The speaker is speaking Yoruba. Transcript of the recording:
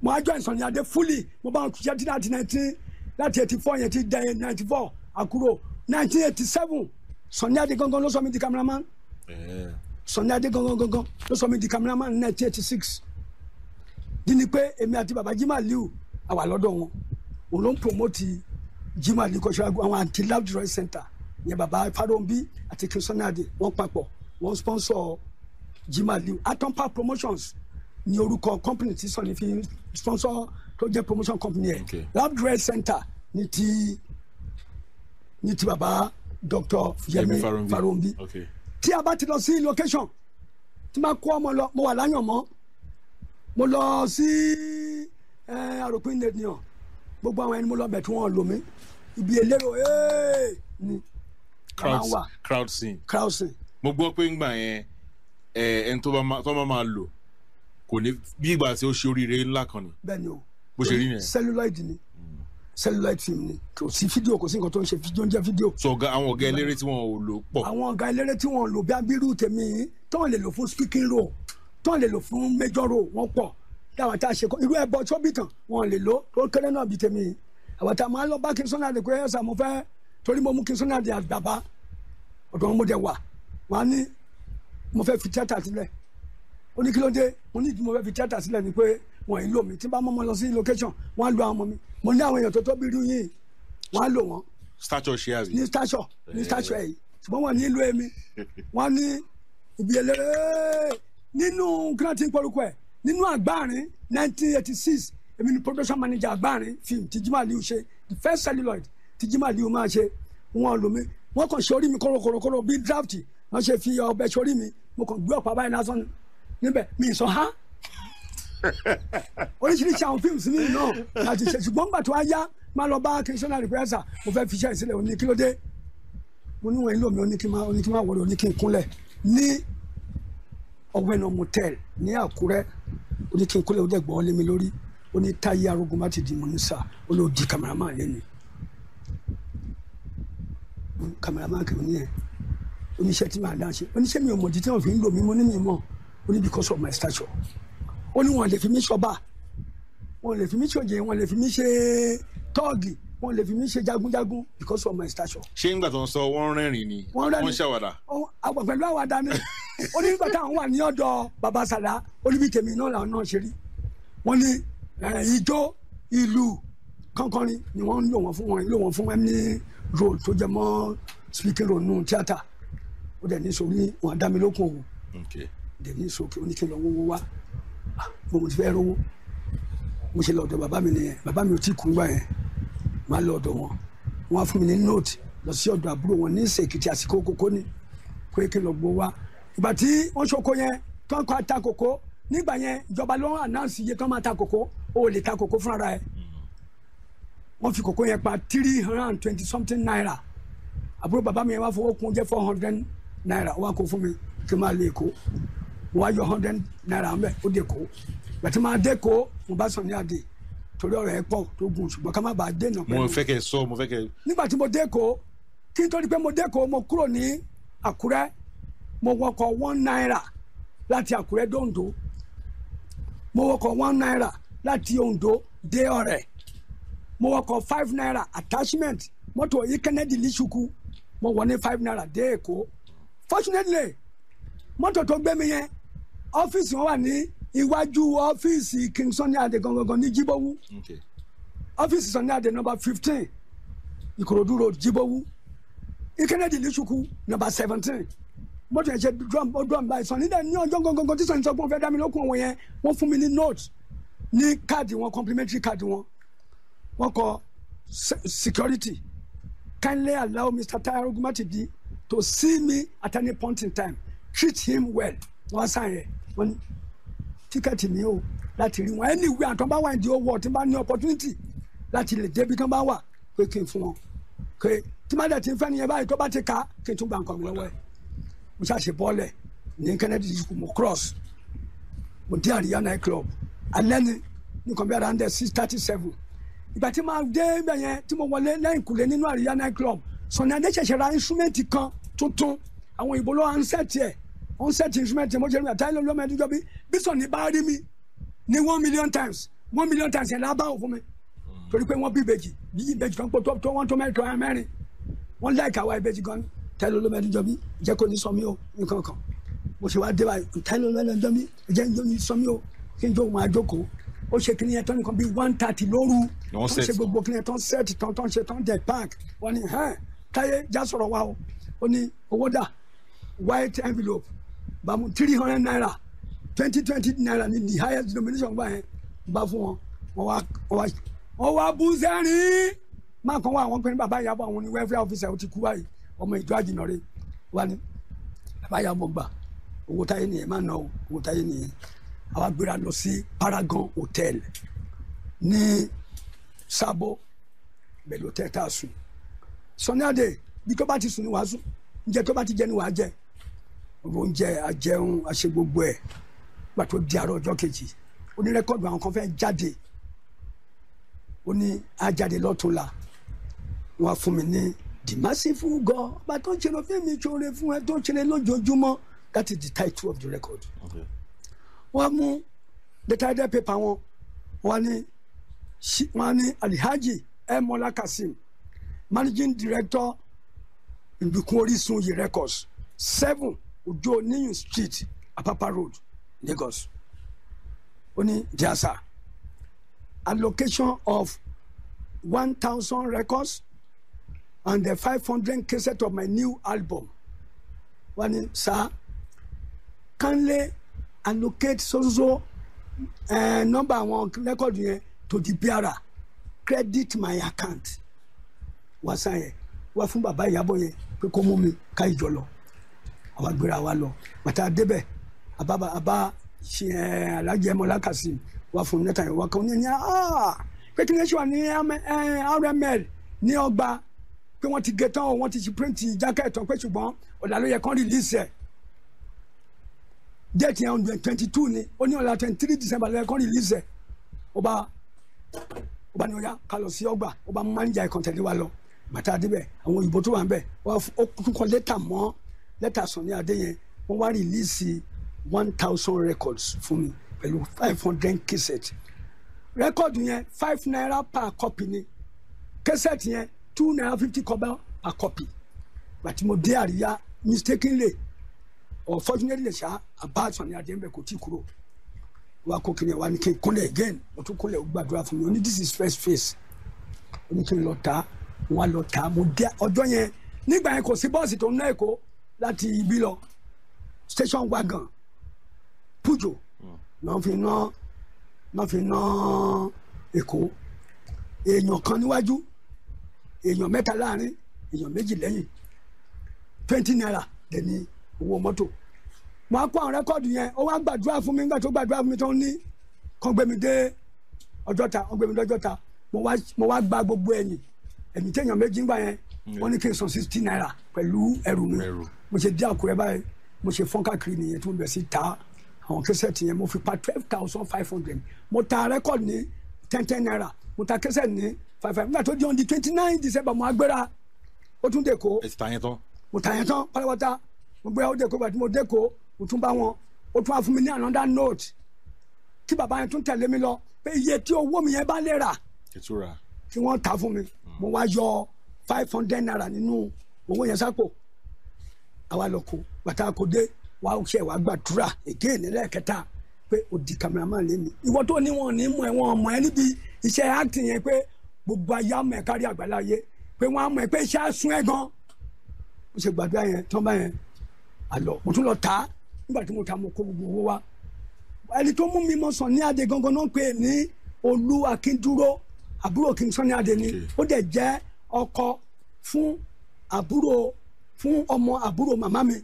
Mo á join Sunny Adé fully. Mo bá wọn ṣiṣẹ́ tí láti 19 láti 84 yẹn ti dẹ 94 àkúrò 1987. Sunny Adé gangan ló sọ mí di cameraman. Sunny Adé gangan gangan ló sọ mí di cameraman 1986. Díní pé èmi àti baba Jimoh Aliu àwà lọ́dọ̀ wọn. Òun ló ń promote Jimoh Aliu Cultural Group, àwọn anti Lovejoy Center yẹn. Baba Farounbi àti King Sunny Adé wọ́n papọ̀, wọ́n sponsor Jimoh Aliu. Atompa Promotions ní orúkọ company tí Sunny fi sponsor, tó jẹ́ promotion company yẹn. Lovejoy Center ní ti baba Dr. Yemi Farounbi. Tí a bá ti lọ sí location, tí máa kó ọmọ lọ, mo wà láyànmọ́, mo lọ sí àròpin ènìyàn, gbogbo àwọn ẹni mo lọ bẹ̀ tí wọ́n lò mí, ibi elérò ni. Crowd scene. Crowd scene. Mo gbọ́ pé ńgbà yẹn, ẹni tó bá máa lò kò ní bí ìgbà tí ó ṣe oríire ńlá kan ni. Bẹ́ẹ̀ni o. Bó ṣe rí nìyẹn. Celluloid ni, celluloid film ni. Kò sí fídíò, kò sí nǹkan tó ń ṣe fídíò, ń jẹ́ fídíò. Sọ ọ̀gá, àwọn ọ̀gá eléré tí wọn ò lò pọ̀. Àwọn ọ̀gá eléré tí wọ́n lò bí abirú tèmi, tí wọ́n lè lò fún speaking role, tí wọ́n lè lò fún major role, wọ́n pọ̀. Táwọn tá a ṣe irú ẹbọ sóbìtàn, wọ́n lè lò tó kéré náà bí tèmi. Àwọn tá a máa ń lọ bá King Sunny Adé pé ẹ̀sà mo fẹ́, torí mo mú King Sunny Adé àti bàbá ọ̀dọ̀ wọn mo dẹ̀ wà, wọ́n á ní mo fẹ́ fi tíátà sílẹ̀. Ó ní kí ló dé? Mo ní ìdí mo fẹ́ fi tíátà sílẹ̀ ni pé wọ́n ì lò mí. Tí bá mọ́ mọ́ lọ sí location, wọ́n á lo àwọn ọmọ mi. Mo ní àwọn èèyàn tó tó bí irú yìí, wọ́n á lò wọ́n. Stature ṣe àbí. Ní stature, ní stature yìí, ṣùgbọ́n wọ́n ní ìlú èmi. Wọ́n ní ibi eléré nínú kíláàtì pọ̀lùkọ ẹ̀ nínú Àgbáàrin 1986. Èmi ni production manager Àgbáàrin film tí Jimoh Aliu ṣe, the first celluloid tí Jimoh Aliu máa ṣe. Wọ́n lò mí, wọ́n kàn ṣe orí mi kọ́rọ́kọ́rọ́ bí draft. Wọ́n ṣe fi ọbẹ̀ sórí mi, mo kàn gbé ọ̀pá báyìí lásán níbẹ̀, mi ì sọ ha. Oríṣiríṣi àwọn fíìmù mi náà láti ṣe, ṣùgbọ́n gbà tó wá yá, máa lọ bá King Sunny Adé, ẹ̀sà mo fẹ́ fi iṣẹ́ ìsílẹ̀. Ó ní kí ló dé? Mo ní wọn ìlú mi. Ó ní kí máa wọlé, ó ní kí n kúnlẹ̀ ní Ọ̀wẹ́nà Motel ní Àkúrẹ́. Ó ní kí n kúnlẹ̀, ó dẹ̀ gbọ́ lé mi lórí. Ó ní Táyé Arógun má ti di. Mo ní sà. Ó ló di cameraman lẹ́nu, cameraman kìí ní ẹ̀. Oníṣẹ́ tí màá dá ṣe, oníṣẹ́ mi ò mọ̀ títí wọn fi ń lò mí. Mo ní mi mọ̀. Ó ní because of my stature. Ó ní wọn lè fi mí ṣọba, wọn lè fi mí ṣòjè, wọn lè fi mí ṣe tọ́ọ̀gì, wọn lè fi mí ṣe jagunjagun because of my stature. Ṣé ńgbà tó ń sọ, wọ́n rẹ́rìn ni? Wọ́n rẹ́rìn. Wọ́n ṣàwàdà? Àwọn pẹ̀lú àwàdà ni. Ó ní nígbà táwọn wà ní ọ̀dọ̀ baba Sàlá, ó ní bí tèmi náà làwọn náà ṣe rí. Wọ́n ní ijó, ìlú kọ́ńkọ́rin ni wọ́n ń lò wọ́n fún. Wọn lò wọ́n fún ẹni role tó jẹ mọ́ speaking role nù tíátà. Ó dẹ̀ ní sọ ní wọn dá mi lókun òwò. Dẹ̀ ní sọ ó ní kí n lọ wọ́wọ́ wá. Mo ti fẹ́ rówó. Mo ṣe lọ ọ̀dọ̀ bàbá mi nìyẹn. Bàbá mi ò tí kú gbà yẹn. Máa lọ ọ̀dọ̀ wọn, wọ́n á fún mi ní note lọ sí ọ̀dọ̀ àbúrò wọn ní Ìsèkìtì. Àsìkò kókó ni pé kí n lọ gbó wá. Ìgbà tí wọ́n ṣoko yẹn tó ń kọ́ ata kòkó nígbà yẹn, ìjọba ló ń announce iye tó máa ta kòkó. O ò lè ta kòkó fúnra ẹ̀. Wọ́n fi kòkó yẹn pa 320 something naira. Àbúrò bàbá mi yẹn wá fowó kún, jẹ́ ₦400. Wọ́n á kó fún mi kí n máa lè kó. Wọ́n á yọ ₦100 ńbẹ̀, ó dé kó. Ìgbà tí máa dé kó, mo bá Sunny Adé, torí ọ̀rọ̀ ẹ̀ pọ̀ tó gùn, ṣùgbọ́n ká má bàa dènà. Mo fẹ́ kẹ́ sọ, mo fẹ́ kẹ́. Nígbà tí mo dé kó, kí n tó di pé mo dé kó, mo kúrò ní Àkúrẹ́, mo wọkọ̀ ₦1 láti Àkúrẹ́ dé Oǹdó. Mo wọkọ̀ ₦1 láti Oǹdó dé Ọ̀rẹ́. Mo wọkọ̀ ₦5 attachment mọ́tò yìí, Kennedy Lishuku, mo wọ̀ ní ₦5 dé Èkó. Fortunately, mọ́tò tó gbé mi yẹn, ọ́fíìsì wọn wà ní iwájú ọ́fíìsì King Sunny Adé gangan ní Jíbówú. Ọ́fíìsì Sunny Adé, number 15 Ìkòròdú Road, Jíbówú. Kennedy Lishuku, number 17. Mọ́tò yẹn ṣe drum, ó drum báyìí. Sunny dẹ̀ ní ọjọ́ gangan tí Sunny sọ pé wọ́n fẹ́ dá mi lókun òun yẹn, wọ́n fún mi ní note ní káàdì wọn, complimentary card wọn. Wọ́n kọ "Security, kindly allow Mr. Taye Arogunmatidi to see me at any point in time. Treat him well." Wọ́n sàn yẹn, wọ́n ní ticket ní o láti rí wọn anywhere àtọ́ bá wà ní owó tí bá ní opportunity láti lè débi tán bá wà, pé kí n fún wọn, pé tí má dẹ̀ ti ń fẹ́ nìyẹn báyìí, tó bá ti ka, kí n tún gba nǹkan mi lọ́wọ́ ẹ̀. Mo ṣàṣe bọ́ọ̀lẹ̀ ní Kennedy School, mo cross, mo dé Àríyá night club. Alẹ́ ni, nǹkan bí around 6:37. Ìgbà tí màá dé ibẹ̀ yẹn, tí mo wọlé lẹ́yìn kùlé nínú Àríyá night club, Sunny Adé ṣẹ̀ṣẹ̀ ra instrument kan tuntun. Àwọn òyìnbó ló ń set ẹ̀, wọ́n set instrument. Mo ṣe rí àtàlẹ́ lọ́mọ ẹ̀dúnjọ́ bí bí Sunny bá rí mi ní 1 million times, 1 million times yẹn lábàá fún mi, torí pé wọ́n bí ìbejì, bí ìbejì tó ń pọ̀ tó wọ́n tó mẹ́rin tó mẹ́rin. Wọ́n láìka àwa ìbejì gan. Tẹ́lẹ̀ ló mẹ́rin jọ mí jẹ́ kó ní sọ mí o, nǹkan kan. Mo ṣe wá dé báyìí, tẹ́lẹ̀ ló mẹ́rin jọ mí jẹ́ ní sọ mí o, kí n jó wọn àjókòó. Ó ṣe kí ni yẹn tán nìkan bíi 1:30 lóru. Ni wọ́n tó ń ṣe set. Gbogbo kí ni yẹn tán, set tán, tán ṣe tán, dẹ̀ park. Wọ́n ní hẹ́n, Táyé, já sọ̀rọ̀ wa o. Ó ní owó dà? White envelope bàmú, ₦300, 20 20 naira ní the highest denomination gbà yẹn, bá fún wọn. Wọ́n wá bú sẹ́rìn. Máa kan wá àwọn pé ní bàbá Ìyàbọ̀, àwọn ní welfare officer, ó ti kú báyìí, ọmọ ìjọ àjìnà rẹ̀ wá ní bàbá Ìyàbọ̀, gbà owó Táyé nìyẹn, má ná o, owó Táyé nìyẹn. Àwa gbéra lọ sí Paragon Hotel ní Sábó, bẹ́ẹ̀ ló tẹ́ tá a sùn. Sunny Adé, bí tó bá ti sùn ni wàá sùn, ǹjẹ́ tó bá ti jẹ ni wàá jẹ oúnjẹ, àjẹun, àṣe gbogbo ẹ̀. Gbà tó di àárọ̀ ọjọ́ kejì, ó ní record àwọn kan fẹ́ jáde, ó ní á jáde lọ́túnla. Wọ́n á fún mi ní "The Merciful God", ọba tó ń ṣe lọ fún mi, ṣoore fún ẹ, tó ń ṣe lójoojúmọ́. That is the title of the record. Wọ́n mú letterhead paper wọn, wọ́n ní Alhaji Emola Kasim, managing director, Ìbùkún Orísun Yìí Records, 7 Ojo Oníyùn Street, Apapa Road, Lagos. Ó ní, "Dear sir, allocation of 1,000 records and the 500 cassette of my new album." Wọ́n ní, "Sir, kindly allocate so so number àwọn record yẹn to the bearer, credit my account." Wá sáyẹn yẹn wá fún bàbá Ìyàbọ̀ yẹn pé kó mú mi ká ìjọ lọ. Àwa gbéra wa lọ. Bàtà débẹ̀, àbá àbá ṣe ẹ Alhaji Ẹmọlá Kasim wá fún lẹ́tà yẹn, wá kàn ní pé kí ni ṣe wà ní RML ní ọgbà, pé wọ́n ti gé tán o, wọ́n ti ṣe print jacket tán, pé ṣùgbọ́n ọ̀là ló yẹ kán release ẹ̀. Date yẹn on 22 ni, ó ní ọ̀la 23 December ló yẹ kán release ẹ̀. Ó bá ní ọ̀yá, ká lọ sí ọgbà. Ó bá manager ẹ̀kan tẹ̀lé wa lọ. Bàtà débẹ̀, àwọn òyìnbó tó wà ń bẹ̀ wọ́n ó tún kọ lẹ́tà mọ́ lẹ́tà Sunny Adé yẹn. Wọ́n wá release 1,000 records fún mi pẹ̀lú 500 cassette. Record yẹn, ₦5 per copy ni. Cassette yẹn, ₦2.50 per copy. Gbàtí mo dé àríyá, mistakenly or fortunately ṣá, àbá Sunny Adé ń bẹ̀, kò tí kúrò. Wa kó kiri wa ní kí n kúnlẹ̀ again. Mo tún kúnlẹ̀, ó gbàdúrà fún mi. Ó ní, "This is first phase." Ó ní kí n lọ ta. Wọn lọ ta. Mo dé ọjọ́ yẹn, nígbà yẹn kò sí bọ́ọ̀sì tó ń ná Èkó láti ibi lọ. Station wagon Peugeot náà fi ná Èkó. Èèyàn kan níwájú, èèyàn mẹ́ta láàrin, èèyàn méjì lẹ́yìn. ₦20 dẹ̀ ní owó mọ́tò. Mo á kó àwọn record yẹn. Ó wá gbàdúrà fún mi. Nígbà tó gbàdúrà fún mi tó ń ní kàn gbé mi dé Ọjọ́ta, wọ́n gbé mi dé Ọjọ́ta. Mo wá gba gbogbo ẹ̀yìn ẹ̀yìn téèyàn méjì ń gbà yẹn, wọ́n ní kí n san ₦60 pẹ̀lú ẹrù mi. Ẹrù. Mo ṣe dé Àkúrẹ́ báyìí, mo ṣe fọ́n káàkiri nìyẹn tí mo bẹ̀ sí ta àwọn cassette yẹn. Mo fi pa 12,500. Mo ta record ní 10 10 naira, mo ta cassette ní five five. Nígbà tó di on the 29 December, mo á gbéra, ó tún dé Èkó. Ẹ ti ta yẹn tán. Mo ta yẹn tán pátápátá. Mo gbé, ó dé Èkó. Gbàtí mo dé Èkó, mo tún bá wọn, ó tún wá fún mi ní another note kí bàbá yẹn tún tẹ̀lé mi lọ, pé iye tí owó mi yẹn bá lè rà, ìtura. kí wọ́n ta fún mi. Mo wá yọ ₦500 nínú owó yẹn sápò. Àwa lọ kó bàtà kò dé, wàá ṣe wàá gbàdúrà again lẹ́ẹ̀kẹta pé ó di cameraman lé mi. Ìwọ tó ní wọn ní mọ̀ ẹ́, wọn mọ̀ ẹ́ níbi iṣẹ́ acting yẹn, pé gbogbo ayé àmọ̀ ẹ̀ kárí àgbáláyé, pé wọ́n á mọ̀ ẹ́, pé iṣẹ́ á sún ẹ́ gan. Mo ṣe gbàdúrà yẹn tán báyẹn, àlọ́ mo tún lọ tà á. Nígbà tí mo ta, mo kó gbogbo owó wá. Ẹni tó mú mi mọ̀ Sunny Adé gangan náà pè ní Olú Akíndúró, àbúrò King Sunny Adé ni. Ó dẹ̀ jẹ́ ọkọ fún àbúrò, fún ọmọ àbúrò màmá mi.